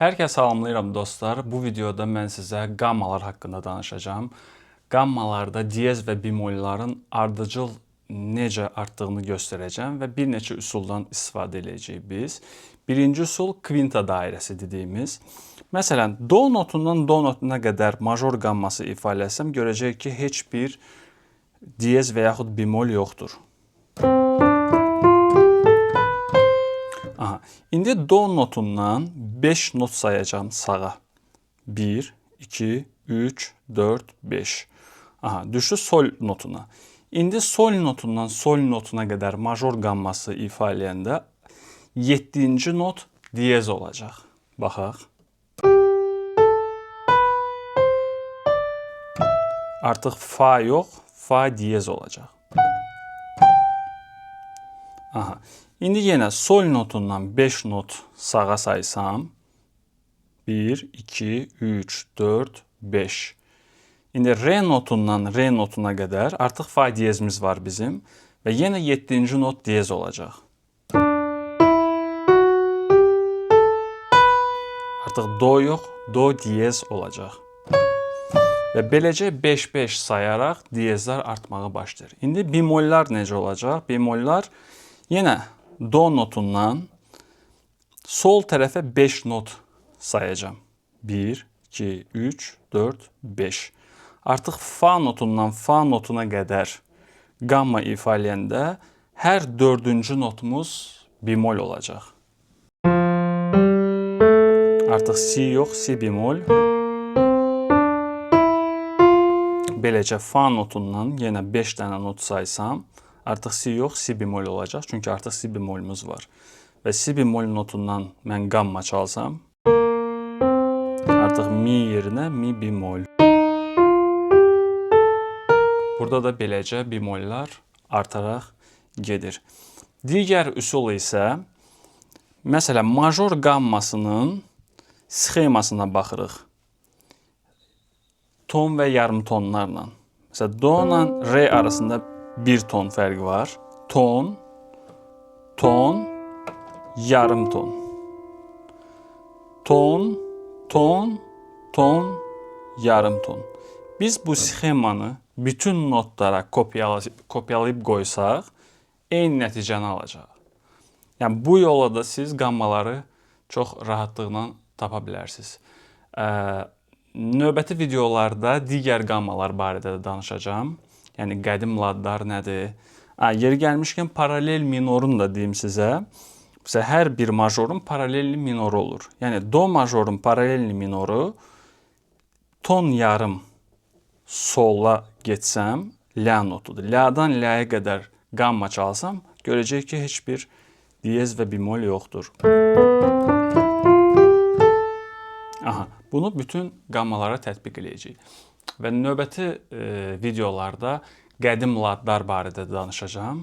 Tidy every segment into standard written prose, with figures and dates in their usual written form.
Hər kəs salamlayıram dostlar. Bu videoda mən sizə qammalar haqqında danışacağam. Qammalarda diyez və bemolların ardıcıl necə artdığını göstərəcəm və bir neçə üsuldan istifadə eləyəcəyik biz. Birinci üsul kvinta dairəsi dediyimiz. Məsələn, do notundan do notuna qədər major qamması ifadə etsəm, görəcəyik ki, heç bir diyez və yaxud bemol yoxdur. Aha. İndi do notundan 5 not sayacağım sağa. 1, 2, 3, 4, 5. Aha, düşdü sol notuna. İndi sol notundan sol notuna qədər major qamması ifa eləyəndə 7-ci not diyez olacaq. Baxaq. Artıq fa yox, fa diyez olacaq. Aha. İndi yenə sol notundan 5 not sağa saysam 1, 2, 3, 4, 5. İndi re notundan re notuna qədər artıq fa diyezimiz var bizim və yenə 7-ci not diyez olacaq. Artıq do yox, do diyez olacaq. Və beləcə 5-5 sayaraq diyezlər artmağa başlayır. İndi bemollar necə olacaq? Bemollar yenə do notundan sol tərəfə 5 not sayacağam. 1, 2, 3, 4, 5. Artıq fa notundan fa notuna qədər qamma ifa eləyəndə hər dördüncü notumuz bemol olacaq. Artıq si yox, si bemol. Beləcə fa notundan yenə 5 dənə not saysam, artıq si yox, si bemol olacaq. Çünki artıq si bemolumuz var. Və si bemol notundan mən qamma çalsam, artıq mi yerinə mi bemol. Burada da beləcə bemollar artaraq gedir. Digər üsul isə, məsələn, major qammasının sxemasına baxırıq. Ton və yarım tonlarla. Məsələn, do ilə re arasında bir ton fərqi var. Ton, ton, yarım ton. Ton, ton, ton, yarım ton. Biz bu sxemanı bütün notlara kopyalayıb qoysaq, eyni nəticəni alacaq. Yəni, bu yolla da siz qammaları çox rahatlıqla tapa bilərsiniz. Növbəti videolarda digər qammalar barədə də danışacağam. Yəni, qədim ladlar nədir? Yeri gəlmişkən paralel minorun da deyim sizə. Məsələn, hər bir majorun paralelli minoru olur. Yəni, do majorun paralelli minoru ton yarım sola getsəm, la notudur. La'dan la'ya qədər qamma çalsam, görəcək ki, heç bir diyez və bemol yoxdur. Aha, bunu bütün qammalara tətbiq eləyəcəyik. Və növbəti videolarda qədim ladlar barədə danışacağam.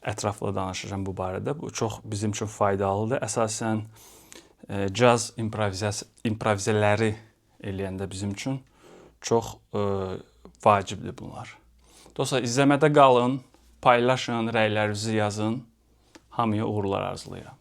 Ətraflı danışacağam bu barədə. Bu çox bizim üçün faydalıdır. Əsasən caz improvizələri eləyəndə bizim üçün çox vacibdir bunlar. Dostlar, izləmədə qalın, paylaşın, rəylərinizi yazın. Hamıya uğurlar arzulayıram.